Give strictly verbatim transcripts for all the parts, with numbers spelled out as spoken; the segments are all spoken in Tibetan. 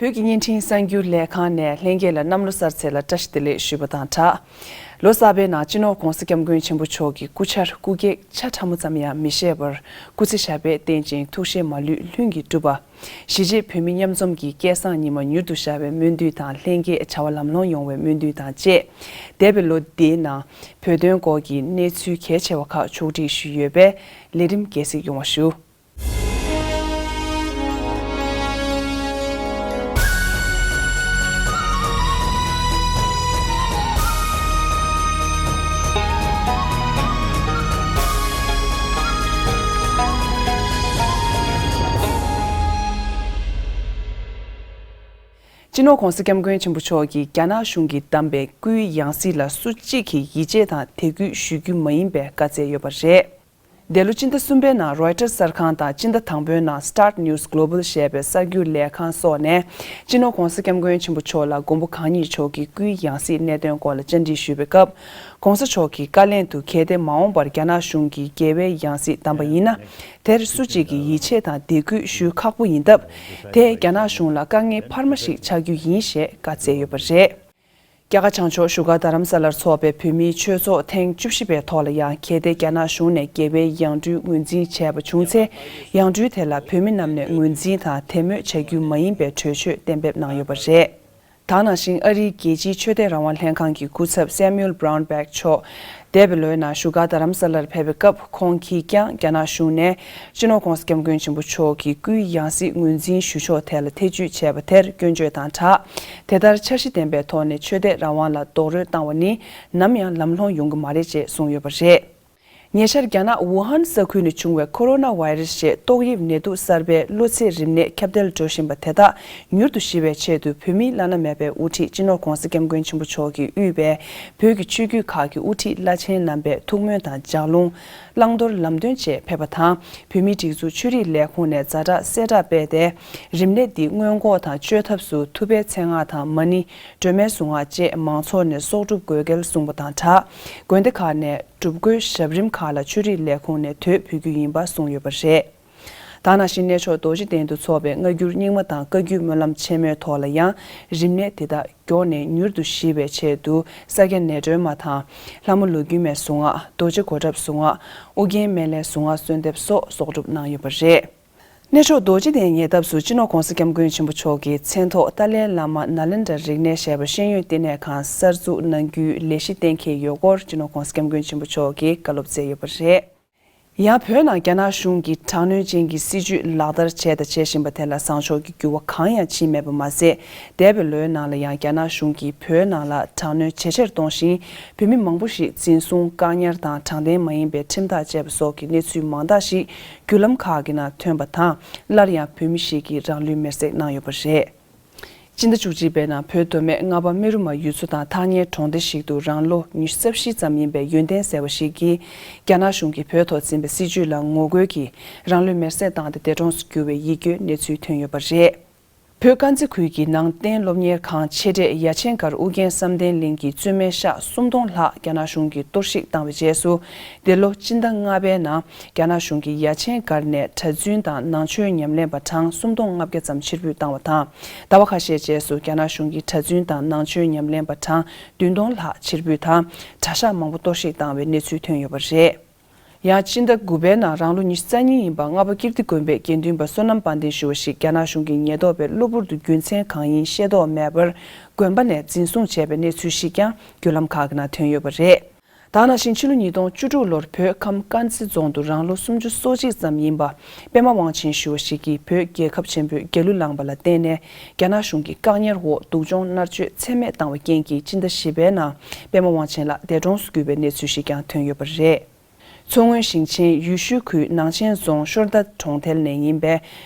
བོད་ཀྱི་བརྙན་འཕྲིན་གསར་འགྱུར་ལས་ཁང་ནས་ལྷན་རྒྱས་ལ་གནམ་ལོ་གསར་ཚེས་ལ་བཀྲ་ཤིས་བདེ་ལེགས་ཞུས་པ་དང་སྦྲགས། ལོ་གསར་པའི་ནང་སྤྱི་ནོར་༧གོང་ས་༧སྐྱབས་མགོན་ཆེན་པོ་མཆོག་གི་སྐུ་ཆར་སྐུ་གེགས་ཆ་ཕྲ་མོ་ཙམ་ཡང་མི་བཞེས་པར་སྐུ་ཚེ་ཞབས་པད་བརྟན་ཅིང་ཐུགས་བཞེད་མ་ལུས་ལྷུན་གྱིས་གྲུབ་པ། གཞིས་བྱེས་བོད་མི་མཉམ་འཛོམས་ཀྱི་སྐལ་བཟང་ཉི་མ་མྱུར་དུ་ཤར་བའི་སྨོན་འདུན་དང་ལྷན་རྒྱས་བྱ་བ་ལམ་ལྷོང་ཡོང་བའི་སྨོན་འདུན་དང་བཅས། འདས་པའི་ལོ་འདིའི་ནང་བོད་དོན་སྐོར་གྱི་གནས་ཚུལ་གལ་ཆེ་བ་ཁག་ཕྱོགས་སྒྲིག་ཞུས་ཡོད་པས་ལས་རིམ་རྒྱས་གཟིགས་ཡོང་བ་ཞུ། སྤྱི་ནོར་༧གོང་ས་༧སྐྱབས་མགོན་ཆེན་པོ་མཆོག་གིས་རྒྱ་ནག་གཞུང་གིས་བདམས་པའི་སྐུའི་ཡང་སྲིད་ལ་སུ་གཅིག་གིས་ཡིད་ཆེས་དང་དད་གུས་ཞུ་རྒྱུ་མ་ཡིན་པའི་བཀའ་སྩལ་ཡོད་པ་རེད། འདས་ལོ་སྤྱི་ཟླ་གསུམ་པའི་ནང་Reuters་གསར་ཁང་དང་སྤྱི་ཟླ་དང་པོའི་ནང་Start News Global་ཞེས་པའི་གསར་འགྱུར་ལས་ཁང་སོགས་ནས་སྤྱི་ནོར་༧གོང་ས་༧སྐྱབས་མགོན་ཆེན་པོ་མཆོག་ལ་མགོན་པོ་གང་ཉིད་མཆོག་གི་སྐུའི་ཡང་སྲིད་གནད་དོན་སྐོར་ལ་བཅར་འདྲི་ཞུས་པའི་སྐབས། ༸གོང་ས་མཆོག་གི་བཀའ་ལན་དུ་གལ་ཏེ་མ་འོངས་པར་རྒྱ་ནག་གཞུང་གིས་རྒྱལ་བའི་ཡང་སྲིད་བདམས་པ་ཡིན་ན། དེར་སུ་གཅིག་གིས་ཡིད་ཆེས་དང་དད་གུས་ཞུ་ཁག་པོ་ཡིན་སྟབས། དེ་རྒྱ་ནག་གཞུང་ལ་དཀའ་ངལ་འཕར་མ་ཞིག་ཆགས་རྒྱུ་ཡིན་ཞེས་བཀའ་སྩལ་ཡོད་པ་རེད། རྒྱ་གར་བྱང་ཕྱོགས་བཞུགས་སྒར་རྡ་རམ་ས་ལར་འཚོགས་པའི་བོད་མིའི་ཆོས་ཚོགས་ཐེངས་བཅུ་བཞི་པའི་ཐོག་ལ་ཡང་གལ་ཏེ་རྒྱ་ནག་གཞུང་ནས་རྒྱལ་བའི་ཡང་སྤྲུལ་ངོས་འཛིན་བྱས་པ་བྱུང་ཚེ། ཡང་སྤྲུལ་དེ་ལ་བོད་མི་རྣམས་ནས་ངོས་འཛིན་དང་དད་མོས་བྱ་རྒྱུ་མ་ཡིན་པའི་གྲོས་ཆོད་གཏན་འབེབས་གནང་ཡོད་པ་རེད། ད་ནང་བཞིན་ཨ་རིའི་རྒྱལ་སྤྱིའི་ཆོས་དད་རང་དབང་ལྷན་ཁང་གི་སྐུ་ཚབ་Samuel Brownback་མཆོག་འདས་པའི་ལོའི་ནང་བཞུགས་སྒར་རྡ་རམ་ས་ལར་ཕེབས་པའི་སྐབས། ཁོང་གིས་ཀྱང་རྒྱ་ནག་གཞུང་ནས་སྤྱི་ནོར་༸གོང་ས་༸སྐྱབས་མགོན་ཆེན་པོ་མཆོག་གི་སྐུའི་ཡང་སྲིད་ངོས་འཛིན་ཞུ་ཕྱོགས་ཐད་ལ་ཐེ་བྱུས་བྱས་པ་དེར་སྐྱོན་བརྗོད་དང་སྦྲགས། དེ་ལྟར་འཆར་གཞི་ལྡན་པའི་ཐོག་ནས་ཆོས་དད་རང་དབང་ལ་རྡོག་རོལ་བཏང་བ་ནི་ནམ་ཡང་ལམ་ལྷོང་ཡོང་གི་མ་རེད་ཅེས་གསུངས་ཡོད་པ་རེད། ཉེ་ཆར་རྒྱ་ནག་ཝུ་ཧན་ས་ཁུལ་ནས་བྱུང་བའི་Coronavirus་ཞེས་ཏོག་དབྱིབས་ནད་དུག་གསར་པའི་གློ་ཚད་རིམས་ནད་ཁྱབ་གདལ་འགྲོ་བཞིན་པ་དེ་དག་མྱུར་དུ་ཞི་བའི་ཆེད་དུ། བོད་མིའི་བླ་ན་མེད་པའི་དབུ་ཁྲིད་སྤྱི་ནོར་༸གོང་ས་༸སྐྱབས་མགོན་ཆེན་པོ་མཆོག་གིས་དབུས་པའི་བོད་ཀྱི་ཆོས་བརྒྱུད་ཁག་གི་དབུ་ཁྲིད་བླ་ཆེན་རྣམ་པས་ཐུགས་སྨོན་དང་ལྗགས་ལུང་། བླང་དོར་ལམ་སྟོན་བཅས་ཕེབས་པ་དང་། བོད་མིའི་སྒྲིག་འཛུགས་ཆོས་རིག་ལས་ཁུངས་ནས་ཛ་དྲག་གསལ་བསྒྲགས་སྤེལ་ཏེ། རིམས་ནད་འདི་སྔོན་འགོག་དང་བཅོས་ཐབས་སུ་ཐུབ་པའི་ཚེ་སྔག་དང་མ་ཎི། སྒྲོལ་མའི་གཟུངས་སྔགས་བཅས་མང་ཚོགས་ནས་གསོག་སྒྲུབ་དགོས་གལ་གསུངས་པ་དང་སྦྲགས། དགོན་སྡེ་ཁག་ནས་སྒྲུབ་དགོས་ཞབས་རིམ་ཁག་ལ་ཆོས་རིག་ལས་ཁུངས་ནས་དུས་ཕུལ་རྒྱུ་ཡིན་པ་གསུངས་ཡོད་པ་རེད། ད་ནང་བཞིན་གནས་མཆོག་རྡོ་རྗེ་གདན་དུ་འཚོགས་པའི་སྔ་འགྱུར་རྙིང་མ་དང་བཀའ་བརྒྱུད་སྨོན་ལམ་ཆེན་མོའི་ཐོག་ལ་ཡང་རིམས་ནད་དེ་དག་མགྱོགས་ནས་མྱུར་དུ་ཞི་བའི་ཆེད་དུ་ས་སྐྱ་ནད་གྲོལ་མ་དང་། ལྷ་མོ་ལོ་རྒྱུས་མའི་གཟུངས་སྔགས། རྡོ་རྗེ་གོ་ཁྲབ་གཟུངས་སྔགས། ཨོ་རྒྱན་སྨན་བླའི་གཟུངས་སྔགས་གསོལ་འདེབས་སོགས་གསོག་སྒྲུབ་གནང་ཡོད་པ་རེད། གནས་མཆོག་རྡོ་རྗེ་གདན་ཉེ་འདབས་སུ་སྤྱི་ནོར་༸གོང་ས་༸སྐྱབས་མགོན་ཆེན་པོ་མཆོག་གི་མཚན་ཐོག་ཏཱ་ལའི་བླ་མ་ནཱ་ལེནྡྲ་རིག་གནས་ཞེས་པ་ཤེས་ཡོན་བསྟི་གནས་ཁང་གསར་འཛུགས་གནང་རྒྱུའི་ལས་གཞི་གཏན་འཁེལ་ཡོད་སྐོར་སྤྱི་ནོར་༸གོང་ས་༸སྐྱབས་མགོན་ཆེན་པོ་མཆོག་གིས་བཀའ་སློབ་སྩལ་ཡོད་པ་རེད། ཡང་བོད་ནང་རྒྱ་ནག་གཞུང་གིས་དྲག་གནོན་ཅན་གྱི་སྲིད་བྱུས་ལག་བསྟར་བྱས་དང་བྱེད་བཞིན་པ་དེ་ལ་བཟང་ཕྱོགས་ཀྱི་འགྱུར་བ་གང་ཡང་ཕྱིན་མེད་པ་མ་ཟད། འདས་པའི་ལོའི་ནང་ལ་ཡང་རྒྱ་ནག་གཞུང་གིས་བོད་ནང་ལ་དྲག་གནོན་ཇེ་ཆེར་གཏོང་བཞིན། བོད་མི་མང་པོ་ཞིག་འཛིན་བཟུང་བཀག་ཉར་དང་དྲང་བདེན་མ་ཡིན་པའི་ཁྲིམས་ཐག་བཅད་པ་སོགས་ཀྱི་གནས་ཚུལ་མང་དག་ཞིག་བརྒྱུད་ལམ་ཁག་གི་ནང་ཐོན་པ་དང་། སླར་ཡང་བོད་མི་ཞིག་གིས་རང་ལུས་མེར་སྲེག་གནང་ཡོད་པ་རེད། སྤྱི་ཟླ་བཅུ་གཅིག་པའི་ནང་བོད་མདོ་སྨད་རྔ་པ་རྨེ་རུ་མ་ཡུལ་ཚོ་དང་ཐག་ཉེའི་གྲོང་སྡེ་ཞིག་ཏུ་རང་ལོ་ཉི་ཤུ་རྩ་བཞི་ཙམ་ཡིན་པའི་ཡོན་ཏན་ཟེར་བ་ཞིག་གིས་རྒྱ་ནག་གཞུང་གིས་བོད་ཐོག་འཛིན་པའི་སྲིད་བྱུས་ལ་ངོ་རྒོལ་གྱིས་རང་ལུས་མེར་སྲེག་བཏང་སྟེ་འདས་གྲོངས་སུ་གྱུར་བའི་ཡིད་སྐྱོའི་གནས་ཚུལ་ཐོན་ཡོད་པ་རེད། བོད་དཀར་མཛེས་ཁུལ་གྱི་ནང་བསྟན་སློབ་གཉེར་ཁང་ཆེ་གྲས་ཡ་ཆེན་སྒར་ཨུ་རྒྱན་བསམ་གཏན་གླིང་གི་བཙུན་མའི་ཤག་སུམ་སྟོང་ལྷག་རྒྱ་ནག་གཞུང་གིས་གཏོར་བཤིག་བཏང་བའི་རྗེས་སུ། འདི་ལོ་སྤྱི་ཟླ་ལྔ་པའི་ནང་རྒྱ་ནག་གཞུང་གིས་ཡ་ཆེན་སྒར་ནས་གྲྭ་བཙུན་དང་ནང་ཆོས་ཉམས་ལེན་པ་གྲངས་སུམ་སྟོང་ལྔ་བརྒྱ་ཙམ་ཕྱིར་འབུད་བཏང་བ་དང་། ཟླ་བ་ཁ་ཤས་རྗེས་སུ་རྒྱ་ནག་གཞུང་གིས་གྲྭ་བཙུན་དང་ནང་ཆོས་ཉམས་ལེན་པ་གྲངས་བདུན་སྟོང་ལྷག་ཕྱིར་འབུད་དང་། གྲྭ་ཤག་མང་པོ་གཏོར་བཤིག་བཏང་བའི་གནས་ཚུལ་ཐོན་ཡོད་པ་རེད། ཡང་སྤྱི་ཟླ་དགུ་པའི་ནང་རང་ལོ་ཉི་ཤུ་རྩ་གཉིས་ཡིན་པ་རྔ་པ་ཀིརྟི་དགོན་པའི་དགེ་འདུན་པ་བསོད་ནམས་དཔལ་ལྡན་ཞུ་བ་ཞིག་རྒྱ་ནག་གཞུང་གིས་ཉེན་རྟོག་པས་གློ་བུར་དུ་རྒྱུ་མཚན་གང་ཡིན་ཤེས་རྟོགས་མེད་པར་དགོན་པ་ནས་འཛིན་བཟུང་བྱས་པའི་གནས་ཚུལ་ཞིག་ཀྱང་བརྒྱུད་ལམ་ཁག་གི་ནང་ཐོན་ཡོད་པ་རེད། ད་ནང་བཞིན་ཕྱི་ལོ་ཉིས་སྟོང་བཅུ་དྲུག་ལོར་བོད་ཁམས་དཀར་མཛེས་རྫོང་དུ་རང་ལོ་སུམ་ཅུ་སོ་གཅིག་ཙམ་ཡིན་པ་པད་མ་དབང་ཆེན་ཞུ་བ་ཞིག་གིས་བོད་རྒྱལ་ཁབ་ཆེན་པོའི་རྒྱལ་གླུ་བླངས་པ་ལ་བརྟེན་ནས་རྒྱ་ནག་གཞུང་གི་བཀག་ཉར་འོག་སྡུག་སྦྱོང་མནར་གཅོད་ཚད་མེད་བཏང་བའི་རྐྱེན་གྱིས་སྤྱི་ཟླ་བཞི་པའི་ནང་པད་མ་དབང་ཆེན་ལགས་འདས་གྲོངས་སུ་གྱུར་པའི་གནས་ཚུལ་ཞིག་ཀྱང་ཐོན་ཡོད་པ་རེད། མཚོ་སྔོན་ཞིང་ཆེན་ཡུལ་ཤུལ་ཁུལ་ནང་ཆེན་རྫོང་ཤོར་མདའ་གྲོང་རྡལ་ནས་ཡིན་པའི་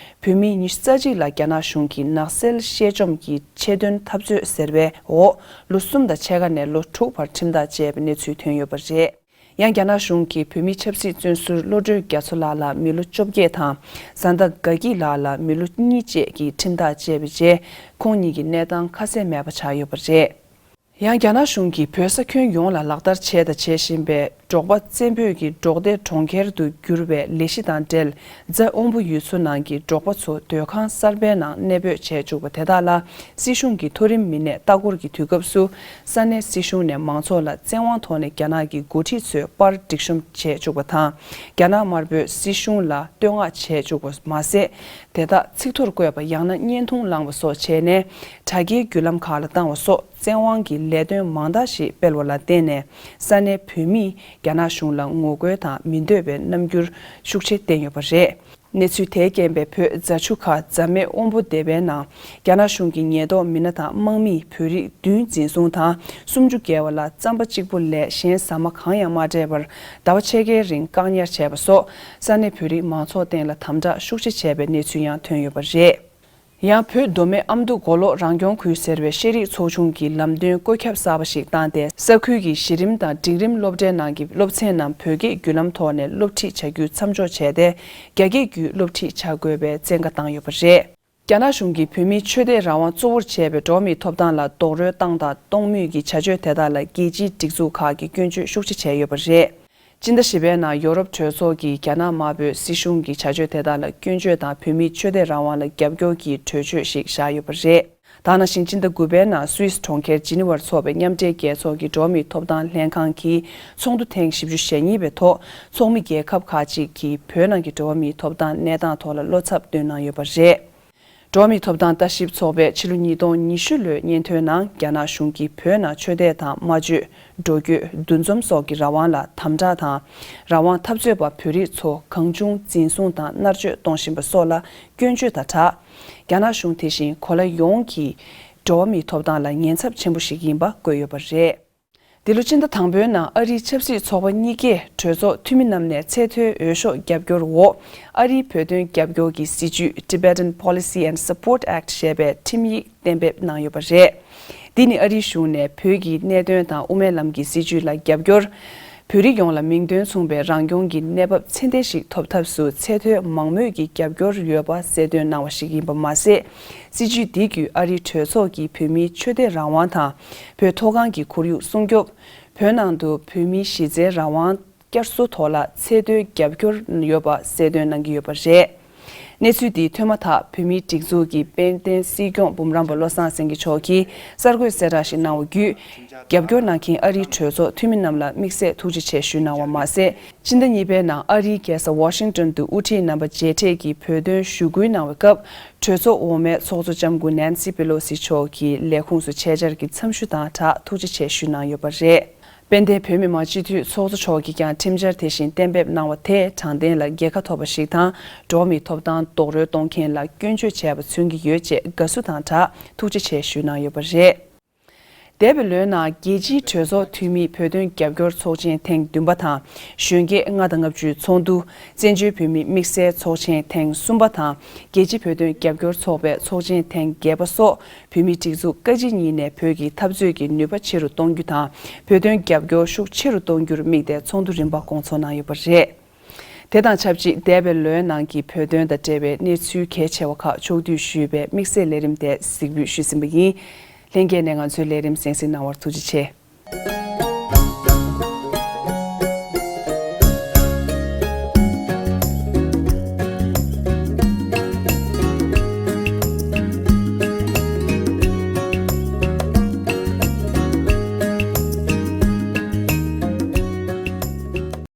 བོད་མི་ཉི་ཤུ་རྩ་གཅིག་ལ་རྒྱ་ནག་གཞུང་གིས་ནགས་ཚལ་བཤས་བཅོམ་གྱི་ཆེད་དོན་འཐབ་རྩོད་ཟེར་བའི་འོག་ལོ་གསུམ་དང་ཕྱེད་ཀ་ནས་ལོ་དྲུག་བར་ཁྲིམས་ཐག་བཅད་པའི་གནས་ཚུལ་ཐོན་ཡོད་པ་རེད། ཡང་རྒྱ་ནག་གཞུང་གིས་བོད་མི་ཆབ་སྲིད་བཙོན་ཟུར་བློ་གྲོས་རྒྱ་མཚོ་ལགས་ལ་མི་ལོ་བཅོ་བརྒྱད་དང་། བཟའ་ཟླ་དགའ་སྐྱིད་ལགས་ལ་མི་ལོ་གཉིས་བཅས་ཀྱི་ཁྲིམས་ཐག་བཅད་པའི་རྗེས། ཁོང་གཉིས་ཀྱི་གནས་སྟངས་ཁ་གསལ་མེད་པ་ཆགས་ཡོད་པ་རེད། ཡང་རྒྱ་ནག་གཞུང་གིས་བོད་ས་ཁྱོན་ཡོངས་ལ་ལག་བསྟར་བྱས་དང་བྱེད་བཞིན་པའི་ འབྲོག་པ་བཙན་སྤོས་ཀྱི་འབྲོག་སྡེ་གྲོང་ཁྱེར་དུ་བསྒྱུར་བའི་ལས་གཞི་དང་འབྲེལ། རྫ་དབོན་པོ་ཡུལ་ཚོ་ནང་གི་འབྲོག་པ་ཚོ་སྡོད་ཁང་གསར་པའི་ནང་གནས་སྤོས་བྱས་བཅུག་པ་དེ་དག་ལ་སྲིད་གཞུང་གིས་མཐོ་རིམ་མི་སྣས་ལྟ་སྐོར་གྱི་དུས་སྐབས་སུ། ས་གནས་སྲིད་གཞུང་ནས་མང་ཚོགས་ལ་བཙན་དབང་ཐོག་ནས་རྒྱ་ནག་གི་འགོ་ཁྲིད་ཚོའི་པར་སྒྲིག་གཤོམ་བྱས་བཅུག་པ་དང་། རྒྱ་ནག་དམར་པོས་སྲིད་གཞུང་ལ་བསྟོད་བསྔགས་བྱས་བཅུག་པ་མ་ཟད། དེ་དག་ཚིག་ཐོར་བཀོད་པ་ཡང་ན་བརྙན་ཐུང་བླངས་པ་སོགས་བྱས་ནས། དྲ་རྒྱའི་བརྒྱུད་ལམ་ཁག་ལ་བཏང་བ་སོགས་བཙན་དབང་གི་ལས་དོན་མང་དག་ཞིག་སྤེལ་བ་ལ་བརྟེན་ནས། ས་གནས་བོད་མིས་རྒྱ་ནག་གཞུང་ལ་ངོ་རྒོལ་དང་མི་འདོད་པའི་རྣམ་འགྱུར་ཤུགས་ཆེ་བསྟན་ཡོད་པ་རེད། གནས་ཚུལ་དེས་རྐྱེན་པས། བོད་རྫ་ཆུ་ཁ་རྫ་སྨད་དབོན་པོ་སྡེ་པའི་ནང་རྒྱ་ནག་གཞུང་གི་ཉེན་རྟོག་མི་སྣ་དང་དམག་མིས་བོད་རིགས་བདུན་འཛིན་བཟུང་དང་། སུམ་ཅུ་བརྒལ་བ་ལ་རྩམ་པ་གཅིག་པུ་ལས་གཞན་ཟ་མ་གང་ཡང་མ་སྤྲད་པར་ཟླ་བ་ཕྱེད་ཀའི་རིང་བཀག་ཉར་བྱས་པ་སོགས། ས་གནས་བོད་རིགས་མང་ཚོགས་སྟེང་ལ་དམ་དྲག་ཤུགས་ཆེ་བྱས་པའི་གནས་ཚུལ་ཡང་ཐོན་ཡོད་པ་རེད། ཡང་བོད་མདོ་སྨད་ཨ་མདོ་མགོ་ལོག་རང་སྐྱོང་ཁུལ་ཟེར་བའི་ཤེས་རིག་ཚོགས་ཆུང་གིས་ལམ་སྟོན་བཀོད་ཁྱབ་གསར་པ་ཞིག་བཏང་སྟེ། ས་ཁུལ་གྱི་གཞི་རིམ་དང་འབྲིང་རིམ་སློབ་གྲྭའི་ནང་གི་སློབ་ཚན་རྣམས་བོད་སྐད་བརྒྱུད་ལམ་ཐོག་ནས་སློབ་ཁྲིད་བྱ་རྒྱུ་མཚམས་འཇོག་བྱས་ཏེ། རྒྱ་སྐད་བརྒྱུད་སློབ་ཁྲིད་བྱ་དགོས་པའི་བཙན་བཀའ་བཏང་ཡོད་པ་རེད། རྒྱ་ནག་གཞུང་གིས་བོད་མིའི་ཆོས་དད་རང་དབང་གཙོ་བོར་བྱས་པའི་འགྲོ་བ་མིའི་ཐོབ་ཐང་ལ་རྡོག་རོལ་བཏང་དང་གཏོང་མུས་ཀྱི་བྱ་སྤྱོད་དེ་དག་ལ་རྒྱལ་སྤྱིའི་སྒྲིག་འཛུགས་ཁག་གིས་སྐྱོན་བརྗོད་ཤུགས་ཆེ་བྱས་ཡོད་པ་རེད། སྤྱི་ཟླ་བཞི་པའི་ནང་ཡོ་རོབ་གྲོས་ཚོགས་ཀྱིས་རྒྱ་ནག་དམར་པོའི་སྲིད་གཞུང་གི་བྱ་སྤྱོད་དེ་དག་ལ་སྐྱོན་བརྗོད་དང་བོད་མིའི་ཆོས་དད་རང་དབང་ལ་རྒྱབ་སྐྱོར་གྱི་གྲོས་ཆོད་ཞིག་བཞག་ཡོད་པ་རེད། ད་ནང་བཞིན་སྤྱི་ཟླ་དགུ་པའི་ནང་སུད་སི་གྲོང་ཁྱེར་ཇི་ནི་ཝར་འཚོགས་པའི་མཉམ་འབྲེལ་རྒྱལ་ཚོགས་ཀྱི་འགྲོ་བ་མིའི་ཐོབ་ཐང་ལྷན་ཁང་གིས་ཚོགས་འདུ་ཐེངས་བཞི་བཅུ་ཞེ་གཉིས་པའི་ཐོག་ཚོགས་མི་རྒྱལ་ཁབ་ཁག་ཅིག་གིས་བོད་ནང་གི་འགྲོ་བ་མིའི་ཐོབ་ཐང་གནས་སྟངས་ཐོག་ལ་བློ་འཚབ་བཏོན་གནང་ཡོད་པ་རེད། འགྲོ་བ་མིའི་ཐོབ་ཐང་ལྟ་ཞིབ་ཚོགས་པས་ཕྱི་ལོ་ཉིས་སྟོང་ཉི་ཤུ་ལོའི་སྙན་ཐོའི་ནང་། རྒྱ་ནག་གཞུང་གིས་བོད་ནང་ཆོས་དད་དང་སྨྲ་བརྗོད། འགྲོ་སྐྱོད། འདུ་འཛོམས་སོགས་ཀྱི་རང་དབང་ལ་དམ་དྲག་དང་། རང་དབང་འཐབ་རྩོད་པ་བོད་རིགས་ཚོ་གང་བྱུང་འཛིན་བཟུང་དང་མནར་གཅོད་གཏོང་བཞིན་པ་སོགས་ལ་སྐྱོན་བརྗོད་དང་སྦྲགས། རྒྱ་ནག་གཞུང་དེ་བཞིན་གོ་ལ་ཡོངས་ཀྱི་འགྲོ་བ་མིའི་ཐོབ་ཐང་ལ་ཉེན་ཚབས་ཆེན་པོ་ཞིག་ཡིན་པ་བཀོད་ཡོད་པ་རེད། འདི་ལོ་སྤྱི་ཟླ་དང་པོའི་ནང་ཨ་རིའི་ཆབ་སྲིད་ཚོགས་པ་གཉིས་ཀས་གྲོས་ཚོགས་འཐུས་མི་རྣམས་ནས་ཚད་མཐོའི་འོས་ཤོག་རྒྱབ་སྐྱོར་འོག་ཨ་རིའི་བོད་དོན་རྒྱབ་སྐྱོར་གྱི་སྲིད་ཇུས་Tibetan Policy and Support Act ཞེས་པའི་ཁྲིམས་ཡིག་གཏན་འབེབས་གནང་ཡོད་པ་རེད། འདི་ནི་ཨ་རིའི་གཞུང་ནས་བོད་ཀྱི་གནད་དོན་དང་དབུ་མའི་ལམ་གྱི་སྲིད་ཇུས་ལ་རྒྱབ་སྐྱོར། བོད་རིགས་ཡོངས་ལ་མིང་དོན་མཚུངས་པའི་རང་སྐྱོང་གི་གནས་བབ་ཚད་ལྡན་ཞིག་ཐོབ་ཐབས་སུ་ཚད་མཐོའི་མང་མོས་ཀྱི་རྒྱབ་སྐྱོར་ཡོད་པ་གསལ་སྟོན་གནང་བ་ཞིག་ཡིན་པ་མ་ཟད། སྲིད་ཇུས་འདི་བརྒྱུད་ཨ་རིའི་གྲོས་ཚོགས་ཀྱིས་བོད་མིའི་ཆོས་དད་རང་དབང་དང་། བོད་མཐོ་སྒང་གི་ཁོར་ཡུག་སྲུང་སྐྱོབ། བོད་ནང་དུ་བོད་མིའི་གཞི་རྩའི་རང་དབང་བསྐྱར་གསོ་ཐོག་ལ་ཚད་མཐོའི་རྒྱབ་སྐྱོར་ཡོད་པ་གསལ་སྟོན་གནང་གི་ཡོད་པ་རེད། གནས་ཚུལ་འདི་ཐོན་མ་ཐག་བོད་མིའི་སྒྲིག་འཛུགས་ཀྱི་དཔལ་ལྡན་སྲིད་སྐྱོང་འབུམ་རམས་པ་བློ་བཟང་སེང་གེ་མཆོག་གིས་གསར་འགོད་གསལ་བསྒྲགས་ཤིག་གནང་བ་བརྒྱུད། རྒྱབ་སྐྱོར་གནང་མཁན་ཨ་རིའི་གྲོས་ཚོགས་འཐུས་མི་རྣམས་ལ་དམིགས་བསལ་ཐུགས་རྗེ་ཆེ་ཞུས་གནང་བ་མ་ཟད། སྤྱི་ཟླ་གཉིས་པའི་ནང་ཨ་རིའི་རྒྱལ་ས་ཝ་ཤིང་ཏོན་དུ་དབུ་ཁྲིད་རྣམ་པ་མཇལ་འཕྲད་ཀྱིས་བོད་དོན་ཞུ་སྐུལ་གནང་བའི་སྐབས། གྲོས་ཚོགས་འོག་མའི་ཚོགས་གཙོ་ལྕམ་སྐུ་ནན་སི་པེ་ལོ་སི་མཆོག་གིས་ལས་ཁུངས་སུ་ཆེད་བཅར་གྱི་འཚམས་ཞུ་དང་སྦྲགས་ཐུགས་རྗེ་ཆེ་ཞུས་གནང་ཡོད་པ་རེད། དཔལ་ལྡན་བོད་མི་མང་སྤྱི་འཐུས་ཚོགས་གཙོ་མཆོག་གིས་ཀྱང་ཁྲིམས་འཆར་དེ་བཞིན་གཏན་འབེབས་གནང་བ་དེས་དྲང་བདེན་ལ་རྒྱལ་ཁ་ཐོབ་པ་ཞིག་དང་། འགྲོ་བ་མིའི་ཐོབ་ཐང་རྡོག་རོལ་གཏོང་མཁན་ལ་སྐྱོན་བརྗོད་བྱས་པ་མཚོན་གྱི་ཡོད་ཅེས་དགའ་བསུ་དང་སྦྲགས་ཐུགས་རྗེ་ཆེ་ཞུས་གནང་ཡོད་པ་རེད། འདས་པའི་ལོའི་ནང་རྒྱལ་སྤྱིའི་གྲོས་ཚོགས་འཐུས་མིའི་བོད་དོན་རྒྱབ་སྐྱོར་ཚོགས་ཆེན་ཐེངས་བདུན་པ་དང་། གཞོན་སྐྱེས་ལྔ་དང་ལྔ་བཅུའི་ཚོགས་འདུ། བཙན་བྱོལ་བོད་མིའི་དམིགས་བསལ་ཚོགས་ཆེན་ཐེངས་གསུམ་པ་དང་། རྒྱལ་སྤྱིའི་བོད་དོན་རྒྱབ་སྐྱོར་ཚོགས་པའི་ཚོགས་ཆེན་ཐེངས་བརྒྱད་པ་སོགས། བོད་མིའི་སྒྲིག་འཛུགས་ཀ་གཅིག་གཉིས་ནས་བོད་ཀྱི་འཐབ་རྩོད་ཀྱི་ནུས་པ་ཆེ་རུ་གཏོང་རྒྱུ་དང་། བོད་དོན་རྒྱབ་སྐྱོར་ཤུགས་ཆེ་རུ་གཏོང་རྒྱུར་དམིགས་ཏེ་ཚོགས་འདུ་རིམ་པ་སྐོང་ཚོགས་གནང་ཡོད་པ་རེད། དེ་དང་ཆབས་ཅིག་འདས་པའི་ལོའི་ནང་གི་བོད་དོན་དང་འབྲེལ་བའི་གནས་ཚུལ་གལ་ཆེ་བ་ཁག་ཕྱོགས་བསྡུས་ཞུས་པའི་དམིགས་བསལ་ལས་རིམ་དེ་གཟིགས་འབུལ་ཞུས་ཟིན་པ་ཡིན། ལྷན་རྒྱས་ནས་ང་ཚོའི་ལས་རིམ་གསན་གཟིགས་གནང་བར་ཐུགས་རྗེ་ཆེ།